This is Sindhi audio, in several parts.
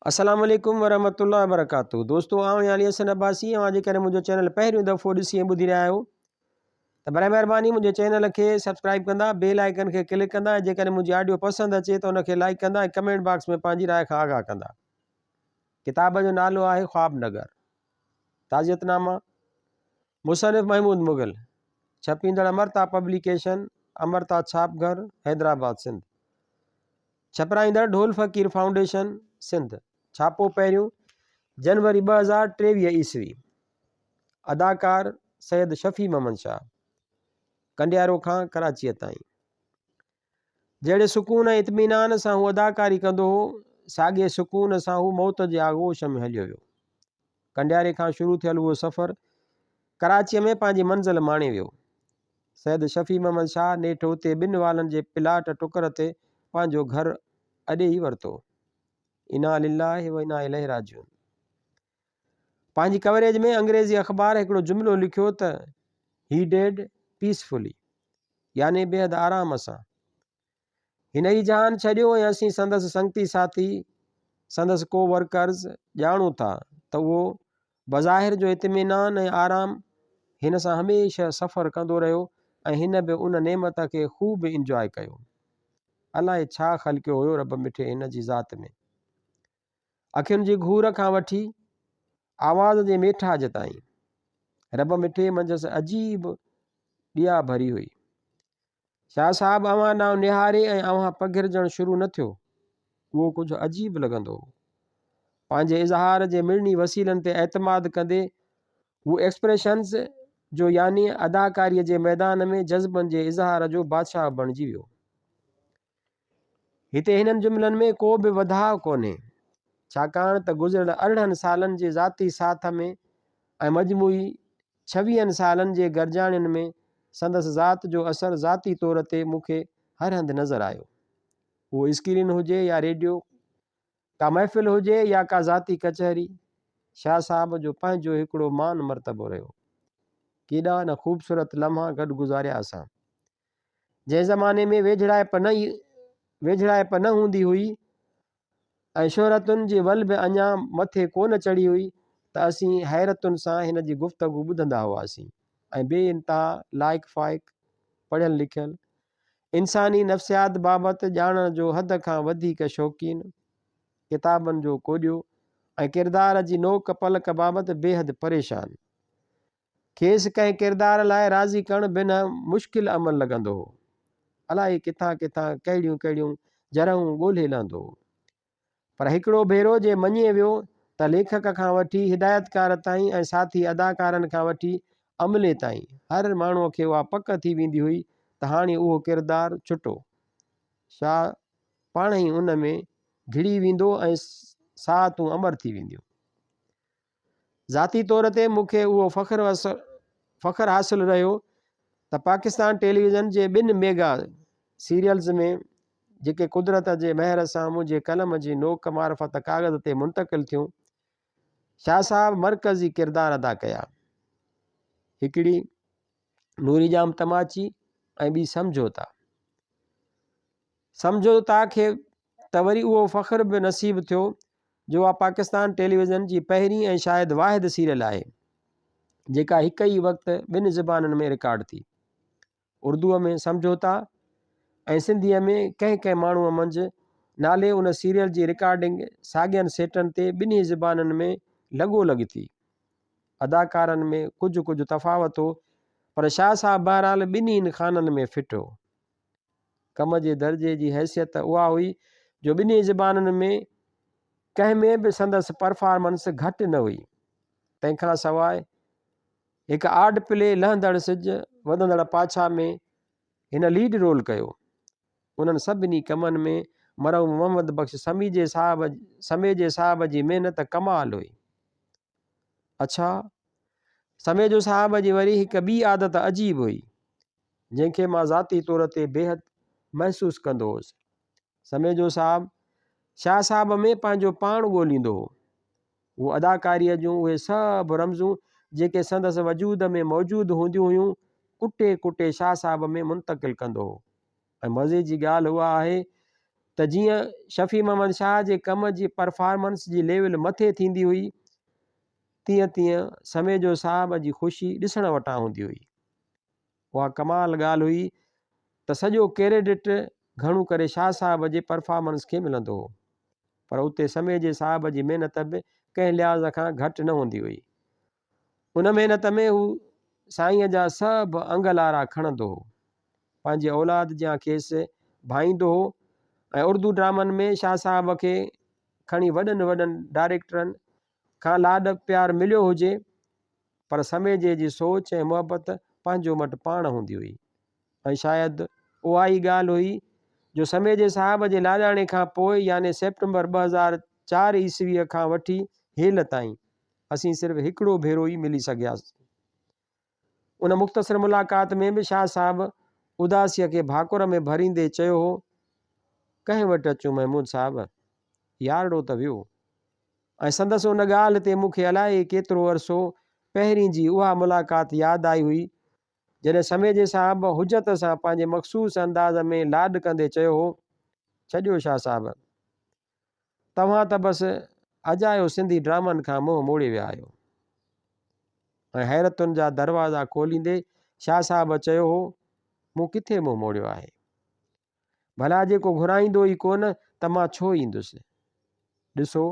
السلام عليڪم ورحمة الله وبرڪاته دوستو آئون آهيان علي حسن عباسي اوهان جيڪڏهن منهنجو چينل پهريون دفعو ڏسي ۽ ٻڌي رهيا آهيو ته برائي مهرباني منهنجي چينل کي سبسڪرائب ڪندا بيل آئيڪن کي ڪلڪ ڪندا ۽ جيڪڏهن منهنجي آڊيو پسند اچي ته ان کي لائڪ ڪندا ۽ ڪمينٽ باڪس ۾ پنهنجي راء کان آگاهه ڪندا ڪتاب جو نالو آهي خواب نگر تعزيت نامه مصنف محمود مغل ڇپيندڙ امرتا پبليڪيشن امرتا ڇاپ گهر حيدرآباد سنڌ ڇپرائيندڙ ڍول فقير فائونڊيشن سنڌ، ڇاپو پهريون، جنوري 2023 عيسوي، اداڪار سيد شفيع محمد شاهه، ڪنڊيارو کان ڪراچيء تائين. جهڙي سڪون ۽ اطمينان سان هو اداڪاري ڪندو هو، ساڳئي سڪون سان هو موت جي آغوش ۾ هليو ويو. ڪنڊياري کان شروع ٿيل اهو سفر ڪراچيء ۾ پنهنجي منزل ماڻي ويو. سيد شفيع محمد شاهه نيٺ اتي ٻن والن جي پلاٽ ٽڪر تي پنهنجو گهر اڏي ئي ورتو. انا لله و انا اليه راجعون. پنهنجي ڪوريج ۾ انگريزي اخبار هڪڙو جملو لکيو ته He died peacefully يعني بيحد آرام سان. هن هي جهان ڇڏيو ۽ اسين سندس سنگتي ساٿي، سندس ڪو ورڪرز ڄاڻون ٿا ته اهو بظاهر جو اطمينان ۽ آرام هن سان هميشه سفر ڪندو رهيو ۽ هن به ان نعمت کي خوب انجواء ڪيو. الائي ڇا خلقيو هيو رب مٺي هن جي ذات ۾. اکين جي گهور کان وٺي آواز جي ميٺاج تائين رب مٺي منجهس عجيب ڏيا ڀري هئي. شاهه صاحب اوهان ڏانهن نهاري ۽ اوهان پگهرجڻ شروع نه ٿيو. اهو ڪجهه عجيب لڳندو هو. پنهنجي اظهار جي مڙني وسيلن تي اعتماد ڪندي هو ايڪسپريشنز جو يعني اداڪاريء جي ميدان ۾ جذبن جي اظهار جو بادشاهه بڻجي ويو. هتي هنن جملن ۾ ڪو به وڌاء ڪونهي، ڇاڪاڻ ته گذريل 18 سالن جي ذاتي ساٿ ۾ ۽ مجموعي ڇويهن سالن جي گڏجاڻين ۾ سندس ذات جو اثر ذاتي طور تي مون کي هر هنڌ نظر آيو. اهو اسڪرين هجي يا ريڊيو، ڪا محفل هجي يا ڪا ذاتي ڪچهري، شاهه صاحب جو پنهنجو هڪڙو مان مرتبو رهيو. ڪيڏا نه خوبصورت لمحا گڏ گذاريا اسان. جنهن زماني ۾ ويجهڙائپ نه ويجهڙائپ نه هوندي هئي ۽ شهرتن جي ول به اڃا مٿي ڪو نه چڙهي هئي ته اسين حيرتن سان هن جي گفتگو ٻڌندا هئاسين ۽ بي انتها لائق فائق، پڙهيل لکيل، انساني نفسيات بابت ڄاڻڻ جو حد کان وڌيڪ شوقين، ڪتابن جو ڪوڏيو ۽ ڪردار جي نوڪ پلڪ بابت بيحد پريشان. کيس ڪنهن ڪردار لاء راضي ڪرڻ بنهه مشڪل عمل لڳندو هو. الائي ڪٿان ڪٿان ڪهڙيون ڪهڙيون جرحون ڳولهي لهندو هو. پر هڪڙو ڀيرو جي مڃي ويو ته ليکڪ کان وٺي هدايتڪار تائين ۽ ساٿي اداڪارن کان وٺي عملي تائين هر ماڻهوء کي اها پڪ ٿي ويندي هئي ته هاڻي اهو ڪردار ڇٽو. شاهه پاڻهئي ان ۾ گهڙي ويندو ۽ ساعتون امر ٿي وينديون. ذاتي طور تي مون کي اهو فخر حاصل رهيو ته پاڪستان ٽيليويزن جي ٻن ميگا سيريلز ۾ جيڪي قدرت جي مهر سان منهنجي قلم جي نوڪ معرفت ڪاغذ تي منتقل ٿيون، شاهه صاحب مرڪزي ڪردار ادا ڪيا. هڪڙي نوري ڄام تماچي ۽ ٻي سمجهوتا. سمجهوتا کي ته وري اهو فخر به نصيب ٿيو جو اها پاڪستان ٽيليويزن جي پهرين ۽ شايد واحد سيريل آهي جيڪا هڪ ئي وقت ٻن زبانن ۾ رڪارڊ ٿي. اردوء ۾ سمجهوتا ۽ سنڌيء ۾ ڪنهن ڪنهن ماڻهوء منجهه نالي ان سيريل جي رڪارڊنگ ساڳين سيٽن تي ٻنهي زبانن ۾ لڳو لڳ ٿي. اداڪارن ۾ ڪجهه ڪجهه تفاوت هو پر شاهه صاحب بهرحال ٻنهي خانن ۾ فٽ هو. ڪم جي درجي جي حيثيت اها هئي جو ٻنهي زبانن ۾ ڪنهن ۾ به سندس پرفارمنس گهٽ نه هئي. تنهن کان سواء هڪ آڊ پلي لهندڙ سج وڌندڙ پاڇا ۾ هن ليڊ رول ڪيو. انهن سڀني ڪمن ۾ مرحوم محمد بخش سميجي صاحب سميجي صاحب جي محنت ڪمال هئي. اڇا! سميجو صاحب جي وري هڪ ٻي عادت عجيب هئي، جنهن کي مان ذاتي طور تي بيحد محسوس ڪندو هوس. سميجو صاحب، شاهه صاحب ۾ پنهنجو پاڻ ڳوليندو هو. هو اداڪاريء جون اهي سڀ رمزون جيڪي سندس وجود ۾ موجود هونديون هيون، ڪٽي ڪٽي شاهه صاحب ۾ منتقل ڪندو هو ۽ مزي جي ڳالهه اها آهي ته جيئن شفيع محمد شاهه جي ڪم جي پرفارمنس جي ليول مٿي ٿيندي هئي، تيئن تيئن سميجو صاحب جي خوشي ڏسڻ وٽان هوندي هئي. اها ڪمال ڳالهه هئي ته سڄو ڪريڊٽ گهڻو ڪري شاهه صاحب جي پرفارمنس کي ملندو هو، پر اتي سميجي صاحب جي محنت به ڪنهن لحاظ کان گهٽ نه هوندي هئي. ان محنت ۾ هو سائينء جا سڀ انگ لارا کڻندو هو. پنهنجي اولاد جيان کيس ڀائيندو هو ۽ اردو ڊرامن ۾ شاهه صاحب کي کڻي وڏن وڏن ڊائريڪٽرن کان لاڏ پيار مليو هجي پر سميجي جي سوچ ۽ محبت پنهنجو مٽ پاڻ هوندي هئي ۽ شايد اها ئي ڳالهه هئي جو سميجي صاحب جي لاڏاڻي کان پوء يعني سيپٽمبر 2004 عيسويء کان وٺي هيل تائين اسين صرف هڪڙو ڀيرو ئي ملي سگهياسين. ان مختصر ملاقات ۾ به شاهه صاحب اداسيء کي ڀاڪر ۾ ڀريندي چيو هو، ڪنهن وٽ اچون محمود صاحب، يارڙو ته ويو. ۽ سندس ان ڳالهه تي مون کي الائي ڪيترو عرصو پهرين جي اها ملاقات ياد آئي هئي، جڏهن سميجي صاحب حجت سان پنهنجي مخصوص انداز ۾ لاڏ ڪندي چيو هو، ڇڏيو شاهه صاحب! توهان ته بس اجايو سنڌي ڊرامن کان منهن موڙي ويا آهيو. ۽ حيرتن جا دروازا کوليندي شاهه صاحب چيو هو، مون ڪٿي منهن موڙيو آهي؟ ڀلا جيڪو گهرائيندو ئي ڪونه ته مان ڇو ايندس؟ ڏسو،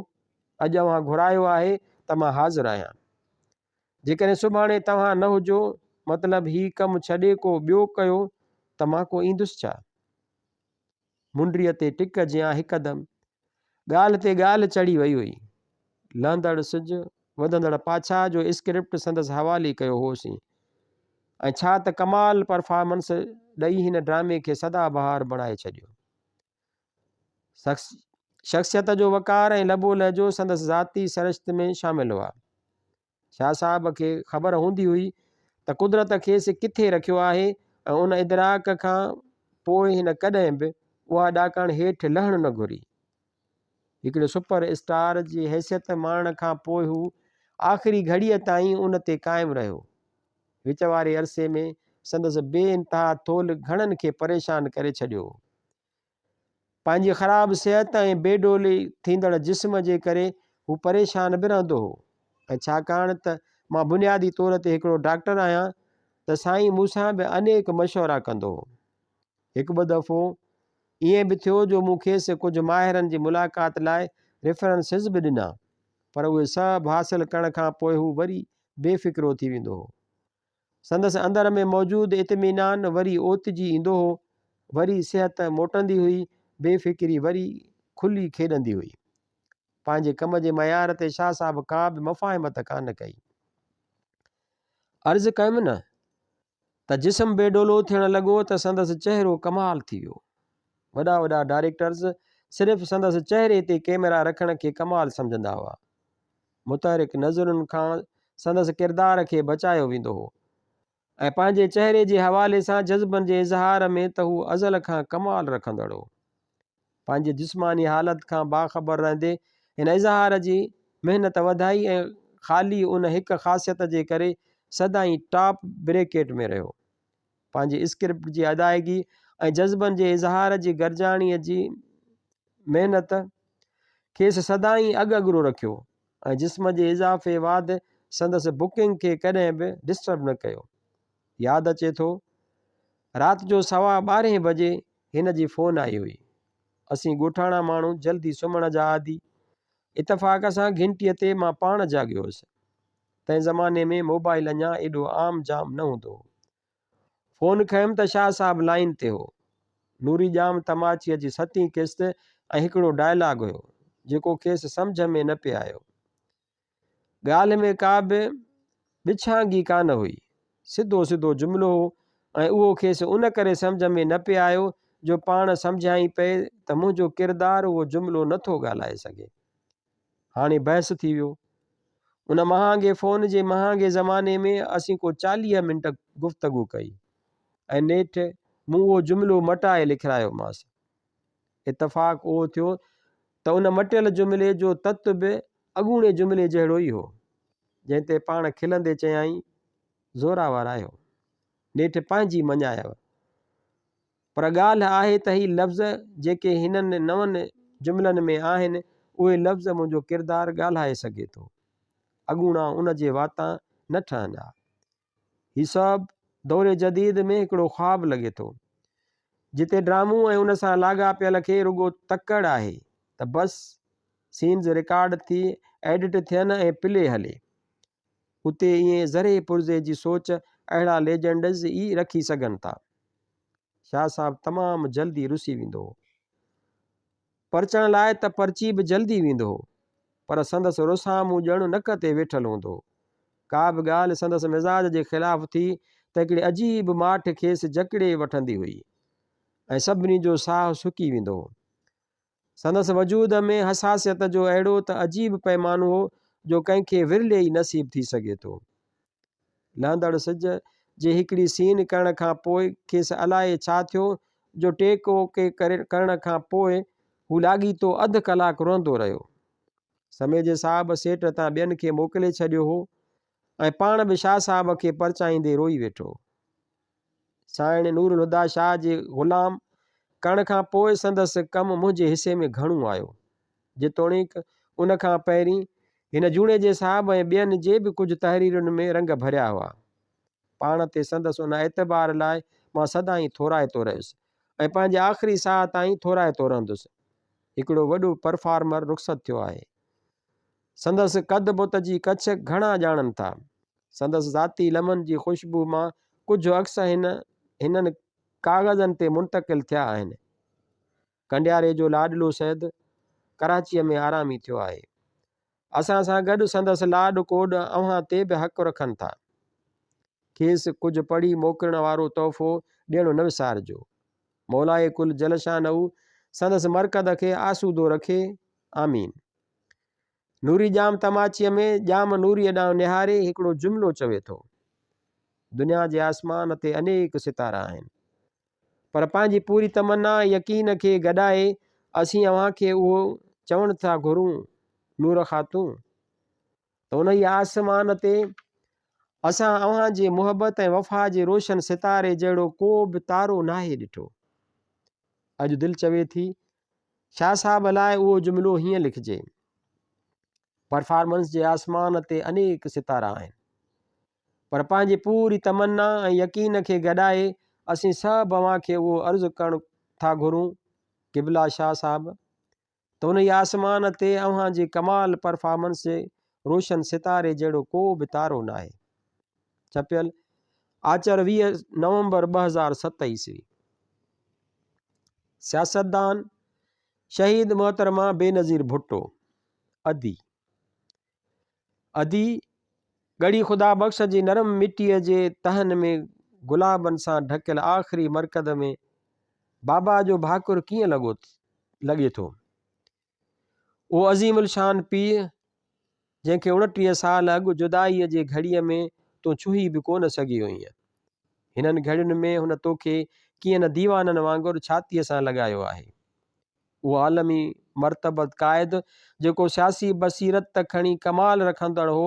اڄ اوهان گهرايو آهي ته مان حاضر آهيان. جيڪڏهن سڀاڻي توهان نه هجو، مطلب هي ڪم ڇڏي ڪو ٻيو ڪيو ته مان ڪو ايندس ڇا؟ منڊيء تي ٽڪ جيان هڪدم ڳالهه تي ڳالهه چڙهي وئي هئي. لهندڙ سج، وڌندڙ پاڇا جو اسڪرپٽ سندس حوالي ڪيو هئوسين ۽ ڇا ته ڪمال پرفارمنس ڏئي هن ڊرامي کي سدا بهار بڻائي ڇڏيو. شخصيت جو وقار ۽ لب و لهجو سندس ذاتي سرشت ۾ شامل هئا. شاهه صاحب کي خبر هوندي هئي ته قدرت کيس ڪٿي رکيو آهي ۽ ان ادراڪ کان پوء هن ڪڏهن به اها ڏاڪڻ هيٺ لهڻ نه گهري. هڪڙي سپر اسٽار جي حيثيت ماڻڻ کان پوء هو آخري گهڙيء تائين ان تي قائم رهيو. وچ واري عرصي ۾ سندس بي انتها ٿولهه گهڻن کي پريشان ڪري ڇڏيو هو. پنهنجي خراب صحت ۽ بي ڊولي ٿيندڙ جسم جي ڪري هو پريشان به رهندو هو ۽ ڇاڪاڻ ته مان بنيادي طور تي هڪڙو ڊاڪٽر آهيان ته سائين مون سان به انيڪ مشورا ڪندو هو. هڪ ٻه دفعو ائين به ٿيو جو مون کيس ڪجهه ماهرن جي ملاقات لاء ريفرنسز به ڏنا پر اهي سڀ حاصل ڪرڻ کان پوء هو وري بي فڪرو ٿي ويندو هو. سندس اندر ۾ موجود اطمينان وري اوتجي ايندو هو، وري صحت موٽندي هئي، بي فڪري وري کلي کيڏندي هئي. پنهنجي ڪم جي معيار تي شاهه صاحب ڪا به مفاهمت ڪانه ڪئي. عرض ڪيم نه ته جسم بي ڊولو ٿيڻ لڳو ته سندس چهرو ڪمال ٿي ويو. وڏا وڏا ڊائريڪٽرز صرف سندس چهري تي ڪئميرا رکڻ کي ڪمال سمجهندا هئا. متحرڪ نظرن کان سندس ڪردار کي بچايو ويندو هو ۽ پنهنجي چهري جي حوالي سان جذبن جي اظهار ۾ ته هو ازل کان ڪمال رکندڙ هو. پنهنجي جسماني حالت کان باخبر رهندي هن اظهار جي محنت وڌائي ۽ خالي ان هڪ خاصيت جي ڪري سدائين ٽاپ بريڪيٽ ۾ رهيو. پنهنجي اسڪرپٽ جي ادائگي ۽ جذبن جي اظهار جي گڏجاڻيء جي محنت کيس سدائين اڳ اڳرو رکيو ۽ جسم جي اضافي واڌ سندس بڪنگ کي ڪڏهن به ڊسٽرب نه ڪيو. ياد اچي ٿو، رات جو سوا ٻارهين بجي هن جي فون آئي هئي. اسين ڳوٺاڻا ماڻهو جلدي سمهڻ جا عادي. اتفاق سان گهنٽيء تي مان پاڻ جاڳيو هوس. تنهن زماني ۾ موبائل اڃا ايڏو عام جام نه هوندو هو. فون کنيم ته شاهه صاحب لائين تي هو. نوري ڄام تماچيء جي ستين قسط ۽ هڪڙو ڊائلاگ هيو، جيڪو کيس سمجهه ۾ نه پئي آيو. ڳالهه ۾ ڪا به ٻڇانگي ڪانه هئي. سڌو سڌو جملو هو ۽ اهو کيس ان ڪري سمجهه ۾ نه پئي آيو جو پاڻ سمجهيائين پئي ته منهنجو ڪردار اهو جملو نه ٿو ڳالهائي سگهي. هاڻي بحث ٿي ويو. ان مهانگي فون جي مهانگي زماني ۾ اسين ڪو 40 منٽ گفتگو ڪئي ۽ نيٺ مون اهو جملو مٽائي لکرايومانس. اتفاق اهو ٿيو ته ان مٽيل جملي جو تت به اڳوڻي جملي جهڙو ئي هو، جنهن تي پاڻ کلندي چيائين، زوراور آهيو. نيٺ پنهنجي مڃايو. پر ڳالهه آهي ته هي لفظ جيڪي هنن نون جملن ۾ آهن، اهي لفظ منهنجو ڪردار ڳالهائي سگهي ٿو. اڳوڻا ان جي واتان نه ٺهن ها. هي سڀ دور جديد ۾ هڪڙو خواب لڳي ٿو. جتي ڊرامو ۽ ان سان لاڳاپيل کي رڳو تڪڙ آهي ته بس سينز رڪارڊ ٿي ايڊٽ ٿين ۽ پلي هلي. اتي ائين ذري پرزي جي سوچ اهڙا ليجنڊز ئي رکي سگهن ٿا. شاهه صاحب تمام جلدي رسي ويندو هو. پرچڻ لاء ته پرچي به جلدي ويندو هو، پر سندس رسامون ڄڻ نڪ تي ويٺل هوندو هو. ڪا به ڳالهه سندس مزاج جي خلاف ٿي ته هڪڙي عجيب ماٺ کيس جڪڙي وٺندي هئي ۽ سڀني جو ساهه سڪي ويندو هو. سندس وجود ۾ حساسيت جو اهڙو ته عجيب پيمانو هو جو ڪنهن کي ورلي ئي نصيب ٿي سگهي ٿو. لهندڙ سج جي هڪڙي سين ڪرڻ کان پوء کيس الائي ڇا ٿيو جو ٽيڪ اوڪي ڪرڻ کان پوء هو لاڳيتو اڌ ڪلاڪ روئندو رهيو. سميجي صاحب سيٽ تان ٻين کي موڪلي ڇڏيو هو ۽ پاڻ به شاهه صاحب کي پرچائيندي روئي ويٺو. سائڻ نور الهديٰ شاهه جي غلام ڪرڻ کان پوء سندس ڪم منهنجي حصي ۾ گهڻو آيو. جيتوڻيڪ ان کان پهرين هن جوڻيجي صاحب ۽ ٻين جي به ڪجهه تحريرن ۾ رنگ ڀريا هئا. پاڻ تي سندس ان اعتبار لاء مان سدائين ٿورائتو رهيس ۽ پنهنجي آخري ساهه تائين ٿورائتو رهندس. هڪڙو وڏو پرفارمر رخصت ٿيو آهي. سندس قد بت جي ڪڇ گهڻا ڄاڻن ٿا. سندس ذاتي لمحن جي خوشبو مان ڪجهه عڪس هن هنن ڪاغذن تي منتقل ٿيا آهن. ڪنڊياري جو لاڏلو سيد ڪراچيء ۾ آرامي ٿيو آهي. اسان سان گڏ سندس لاڏ ڪوڏ اوهان تي به حق رکن ٿا. کيس ڪجهه پڙهي موڪلڻ وارو تحفو ڏيڻ نه وسارجو. مولائي ڪل جل شانه سندس مرقد کي آسودو رکي. آمين. نوري ڄام تماچيء ۾ ڄام نوريء ڏانهن نهاري هڪڙو جملو چوي ٿو. دنيا جي آسمان تي انيڪ ستارا آهن. پر پنهنجي پوري تمنا ۽ يقين کي گڏائي اسين اوهان کي اهو چوڻ ٿا گهرون نور خاتون! ته انهيء آسمان تي اسان اوهان جي محبت ۽ وفا جي روشن ستاري جهڙو ڪو به تارو ناهي ڏٺو. اڄ دل چوي ٿي شاهه صاحب لاء اهو جملو هيئن لکجي، پرفارمنس جي آسمان تي انيڪ ستارا آهن، پر پنهنجي پوري تمنا ۽ يقين کي گڏائي اسين سڀ اوهان کي اهو عرض ڪرڻ ٿا گهرون قبلا شاهه صاحب ته انهيء آسمان تي اوهان جي ڪمال پرفارمنس جي روشن ستاري جهڙو ڪو به تارو ناهي. ڇپيل، آچر 20 نومبر 2007 عيسوي. سياستدان شهيد محترمه بينظير ڀٽو، ادي. ادي، ڳڙهي خدا بخش جي نرم مٽيء جي تهن ۾ گلابن سان ڍڪيل آخري مرقد ۾ بابا جو ڀاڪر ڪيئن لڳو لڳي ٿو. اهو عظيم الشان پيء جنهن کي 29 سال اڳ جدائيء جي گهڙيء ۾ تون ڇهي به ڪونه سگهي هئينء. هنن گهڙين ۾ هن توکي ڪيئن نه ديوانن وانگر ڇاتيء سان لڳايو آهي. اهو عالمي مرتبت قائد جيڪو سياسي بصيرت ته کڻي ڪمال رکندڙ هو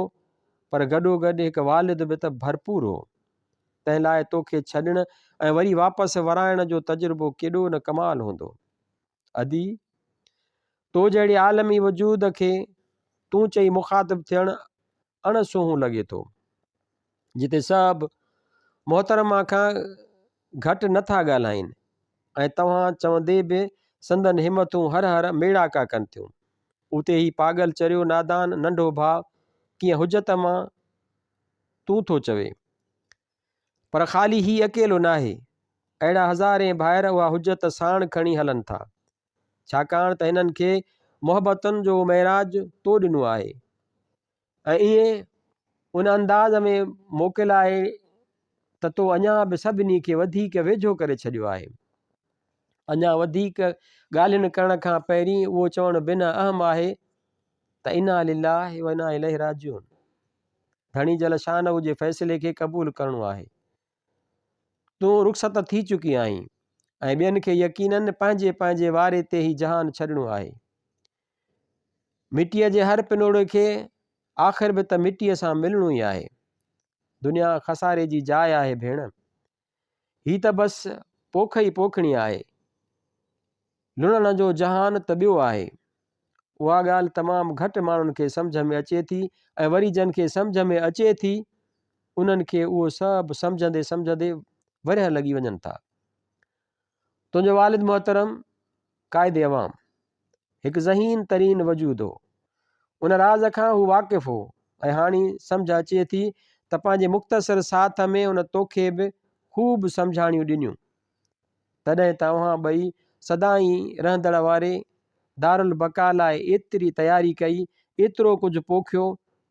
پر گڏوگڏ هڪ والد به ته ڀرپور هو. تنهن لاء توکي ڇڏڻ ۽ وري واپس ورائڻ جو تجربو ڪيڏو نه ڪمال هوندو. ادي! تو جهڙي عالمي وجود کي تون چئي مخاطب ٿيڻ اڻ سونهون لڳي ٿو. جتي سڀ محترمه کان گهٽ نه ٿا ڳالهائين ۽ توهان چوندي به سندن همٿون هر هر ميڙاڪا ڪن ٿيون. اتي هي پاڳل چريو نادان ننڍو ڀاء ڪيئن حجت مان تون ٿو چوي. پر خالي هي اڪيلو ناهي. اهڙا هزارين ڀائر اها حجت ساڻ کڻي هلن ٿا. ڇاڪاڻ ته هنن کي محبتن جو معراج تو ڏنو آهي ۽ ائين ان انداز ۾ موڪل آهي ته تو اڃا به سڀني کي وڌيڪ ويجهو ڪري ڇڏيو آهي. اڃا وڌيڪ ڳالهين ڪرڻ کان پهرين اهو چوڻ بنهه اهم آهي ته انا لله و انا اليه راجعون. ڌڻي جل شانه جي فيصلي کي قبول ڪرڻو آهي. تون رخصت ٿي چڪي آهين ۽ ٻين کي يقيناً پنهنجي پنهنجي واري تي هي جهان ڇڏڻو آهي. مٽيء جي هر پنوڙي کي آخر به ته مٽيء سان ملڻو ئي آهي. دنيا خساري جي جاء آهي ڀيڻ. هي ته بس پوک ئي پوکڻي آهي. لڻڻ جو جهان ته ٻيو آهي. اها ڳالهه تمام گهٽ ماڻهن کي سمجهه ۾ اچي ٿي ۽ وري جن کي سمجهه ۾ اچي ٿي، انهن کي اهو سڀ سمجهندي سمجهندي ورهيه لڳي وڃن ٿا. تنهنجو والد محترم قائد عوام هڪ ذهين ترين وجود هو. ان راز کان هو واقف هو ۽ هاڻي سمجهه اچي ٿي ته پنهنجي مختصر ساٿ ۾ ان توکي به خوب سمجهاڻيون ڏنيون. تڏهن ته اوهان ٻئي سدائين رهندڙ واري دارالبقا لاء ايتري تياري ڪئي، ايترو ڪجهه پوکيو،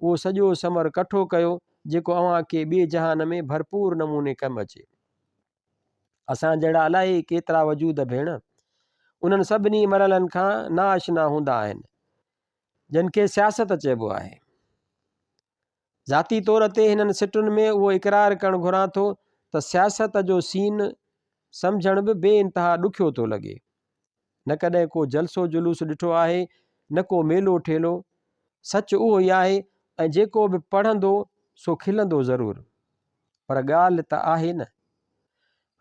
اهو سڄو ثمر ڪٺو ڪيو، جيڪو اوهان کي ٻئي جهان ۾ ڀرپور نموني ڪم اچي. اسان جهڙا الائي ڪيترا وجود ڀيڻ، انهن سڀني مرحلن کان ناآشنا هوندا آهن، جن کي سياست چئبو آهي. ذاتي طور تي هنن سٽن ۾ اهو اقرار ڪرڻ گهران ٿو ته سياست جو سين سمجهڻ به بي انتها ڏکيو ٿو لڳي. نه ڪڏهن ڪو جلسو جلوس ڏٺو آهي نه ڪو ميلو ٺيلو. سچ اهو ئي آهي ۽ جيڪو به پڙهندو سو کلندو ضرور. پر ڳالهه ته آهي نه.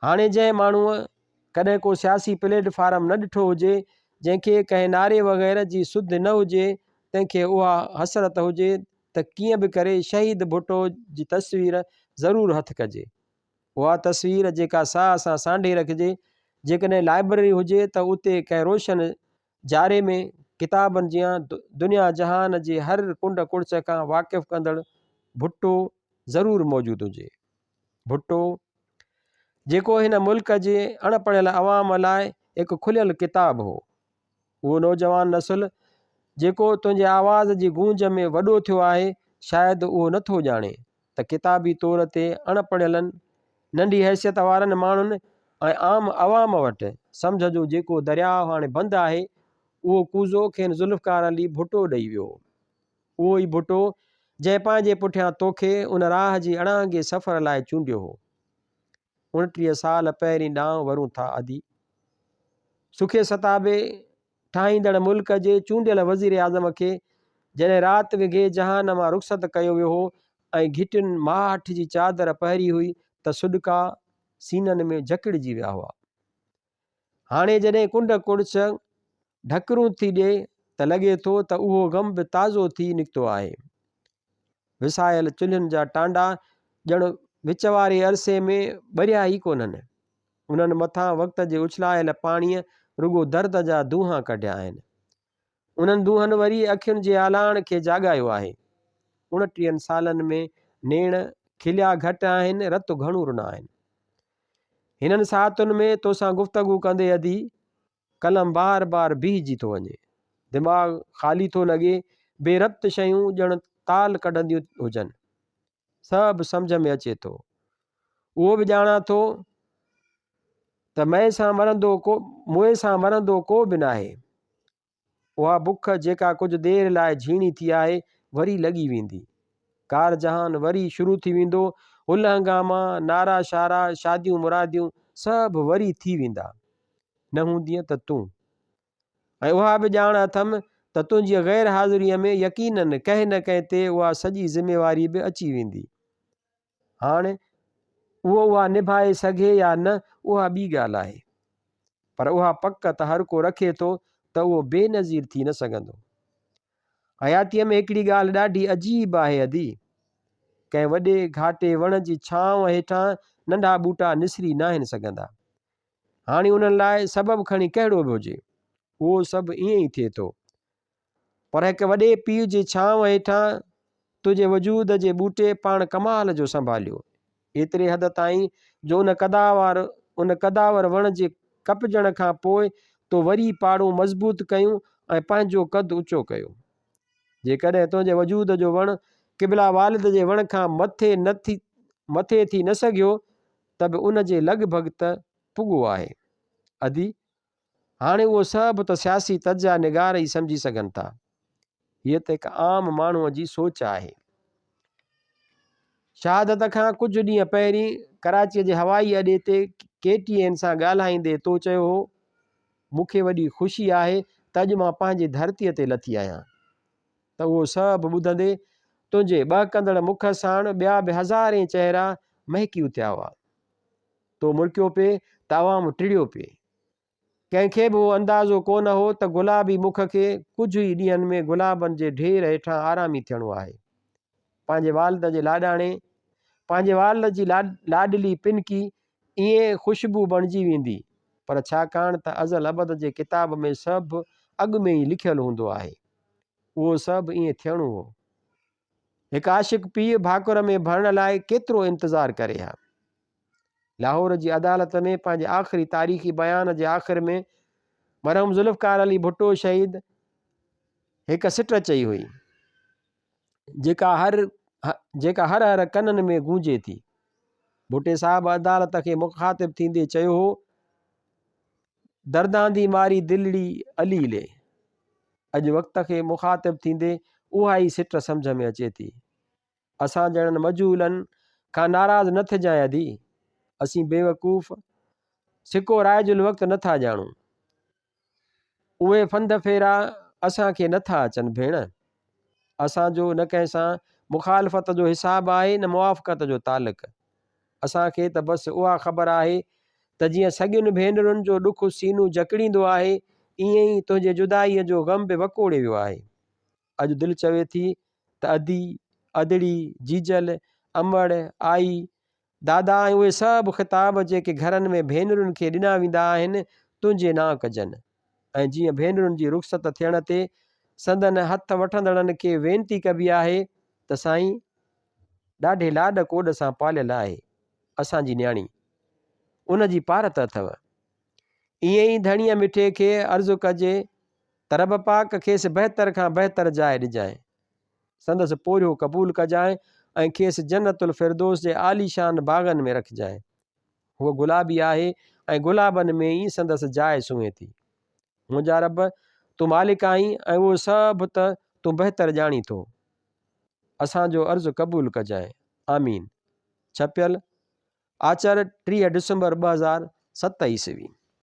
هاڻي جنهن ماڻهوء ڪڏهن ڪو سياسي پليٽ فارم نه ڏٺو هجي، جنهن کي ڪنهن نعري وغيره جي سڌ نه هجي، تنهن کي اها حسرت هجي ته ڪيئن به ڪري شهيد ڀٽو جي تصوير ضرور هٿ ڪجي. اها تصوير جيڪا ساهه سان سانڍي رکجي، جيڪڏهن لائبرري هجي ته اتي ڪنهن روشن جاري ۾ ڪتابن جيان دنيا جهان جي هر ڪنڊ ڪڙڇ کان واقف ڪندڙ ڀٽو ضرور موجود هجي. ڀٽو، جيڪو هن ملڪ جي اڻ پڙهيل عوام لاء هڪ کليل ڪتاب هو. اهو نوجوان نسل جيڪو تنهنجي آواز جي گونج ۾ وڏو ٿيو آهي، شايد اهو نه ٿو ڄاڻي ته ڪتابي طور تي اڻ پڙهيلن، ننڍي حيثيت وارن ماڻهن ۽ عام عوام وٽ سمجهه جو جيڪو درياهه هاڻي بند آهي، اهو ڪوزو کين ذوالفقار علي ڀٽو ڏئي ويو هو. اهو ئي ڀٽو، جنهن پنهنجي پٺيان توکي ان راهه جي اڻانگي سفر لاء چونڊيو هو. 29 سال پهرين ڏانهن ورون ٿا ادي. سکي ستابي ٺاهيندڙ ملڪ جي چونڊيل وزيراعظم کي جڏهن رات وگهي جهان مان رخصت ڪيو ويو هو ۽ گهٽين ماٺ جي چادر پهري هئي ته سڏڪا سينن ۾ جڪڙجي ويا هئا. هاڻي جڏهن ڪنڊ ڪڙڇ ڍڪرون ٿي ڏئي ته لڳي ٿو ته اهو غم به تازو ٿي نڪتو آهي. وسايل چلهين جا ٽانڊا ڄڻ وچ واري عرصي ۾ ٻريا ئي ڪونهن. انهن مٿان وقت جي اڇلايل پاڻيء رڳو درد جا دونهان ڪڍيا آهن. انهن دونهن وري اکين جي آلاڻ کي جاڳايو آهي. اڻٽيهن سالن ۾ نيڻ کليا گهٽ آهن، رت گهڻو رنا آهن. هنن ساعتن ۾ توسان گفتگو ڪندي ادي قلم بار بار بيهجي ٿو وڃي. دماغ خالي ٿو لڳي، بي ربط شيون ڄڻ تال ڪڍنديون هجن. سڀ سمجهه ۾ اچي ٿو. اهو به ڄاڻان ٿو ته مئي سان مرندو ڪو موئي سان مرندو ڪو به ناهي. اها بک جيڪا ڪجهه دير لاء جهيڻي ٿي آهي، وري لڳي ويندي. ڪار جهان وري شروع ٿي ويندو. هل هنگاما، نعرا شعرا، شاديون مراديون سڀ وري ٿي ويندا. نه هوندينء ته تون. ۽ اها به ڄاڻ اٿم ته تنهنجي غير حاضريء ۾ يقيناً ڪنهن نه ڪنهن تي اها سڄي ذميواري به اچي ويندي. هاڻ اهو اها نڀائي سگهي يا نه اها ٻي ڳالهه آهي. پر اها پڪ ته هر ڪو رکي ٿو ته اهو بينظير ٿي نه سگهندو. حياتيء ۾ هڪڙي ڳالهه ڏاڍي عجيب آهي ادي. ڪنهن وڏي گهاٽي وڻ جي ڇانو هيٺان ننڍا ٻوٽا نسري ناهن سگهندا. هاڻي انهن لاء سبب کڻي ڪهڙو به هجي، اهو سڀ ائين ئي ٿئي ٿو. پر هڪ وڏي پيء جي ڇانو هيٺان تنهنجي وجود جي ٻوٽي پاڻ ڪمال جو سنڀاليو. ايتري حد تائين جو ان قداوار ان قداور وڻ جي ڪپجڻ کان پوء تو وري پاڙون مضبوط ڪيون ۽ پنهنجو قد اوچو ڪيو. جيڪڏهن تنهنجي وجود جو وڻ قبلا والد جي وڻ کان مٿي نه ٿي مٿي ٿي نه سگهيو ته به ان جي لڳ ڀڳ ته پڳو آهي. ادي! هاڻي اهو سڀ ته سياسي تجزيه نگار ئي سمجهي سگهن ٿا. هيء ته هڪ عام ماڻهوء جي سوچ آهي. شهادت کان ڪجهه ڏينهن پهرين ڪراچيء جي هوائي اڏي تي ڪي ٽي اين سان ڳالهائيندي تو چيو هو، مون کي وڏي خوشي آهي ته اڄ مان پنهنجي ڌرتيء تي لٿي آهيان. ته اهو سڀ ٻڌندي تنهنجي ٻهڪندڙ مک ساڻ ٻيا به هزارين چهرا مهڪي اٿيا هئا. تو مرڪيو پئي ته عوام ٽڙيو پئي. ڪنهن کي به اهو اندازو ڪونه هو ته گلابي مک کي ڪجهه ئي ڏينهن ۾ گلابن جي ڍير هيٺان آرامي ٿيڻو آهي. پنهنجي والد جي لاڏاڻي، پنهنجي والد جي لاڏلي پنڪي ائين خوشبو بڻجي ويندي، پر ڇاڪاڻ ته ازل ابد جي ڪتاب ۾ سڀ اڳ ۾ ئي لکيل هوندو آهي. اهو سڀ ائين ٿيڻو هو. هڪ عاشق پيء ڀاڪر ۾ ڀرڻ لاء ڪيترو انتظار ڪري ها. لاهور جي عدالت ۾ پنهنجي آخري تاريخي بيان جي آخر ۾ مرحوم ذوالفقار علي ڀٽو شهيد هڪ سٽ چئي هئي جيڪا هر جيڪا هر هر ڪنن ۾ گونجي ٿي. ڀٽي صاحب عدالت کي مخاطب ٿيندي چيو هو دردان the ماري دلڙي عليل اي. اڄ وقت کي مخاطب ٿيندي اها ئي سٽ سمجهه ۾ اچي ٿي. اسان جهڙن مجهولن کان ناراض نه ٿجانء ادي. اسين بيوقوف سڪو رائج الوقت نه ٿا ڄاڻون. اهي ڦند ڦيرا اسان کي نه ٿا اچن ڀيڻ. اسان جو نه ڪنهن سان مخالفت جو حساب آهي نه موافقت جو تعلق. اسان کي ته بس اها خبر آهي ته جيئن سڳين ڀينرن جو ڏک سينو جڪڙيندو آهي، ائين ئي تنهنجي جدائيء جو غم به وڪوڙي ويو آهي. اڄ دل چوي ٿي ته ادي، ادڙي، جيجل، امڙ، آئي، دادا ۽ اهي سڀ خطاب جيڪي گهرن ۾ ڀينرن کي ڏنا ويندا آهن، تنهنجي نانء ڪجن ۽ جيئن ڀينرن جي رخصت ٿيڻ تي سندن هٿ وٺندڙن کي وينتي ڪبي آهي ته سائين! ڏاڍي لاڏ ڪوڏ سان پاليل آهي اسان جي نياڻي، ان جي پارت اٿئو. ائين ئي ڌڻيء مٺي کي عرض ڪجي ته رب پاڪ کيس بهتر کان بهتر جاء ڏجانء، سندس پورهيو قبول ڪجانء ۽ کيس جنت الفردوس جي عاليشان باغن ۾ رکجانء. هوء گلابي آهي ۽ گلابن ۾ ئي سندس جاء سونهين ٿي. منهنجا رب! تون مالڪ آهين ۽ اهو سڀ ته تون بهتر ڄاڻين ٿو. اسان جو عرض قبول ڪجانء. آمين. ڇپيل، آچر، 30 ڊسمبر 2007 عيسوي.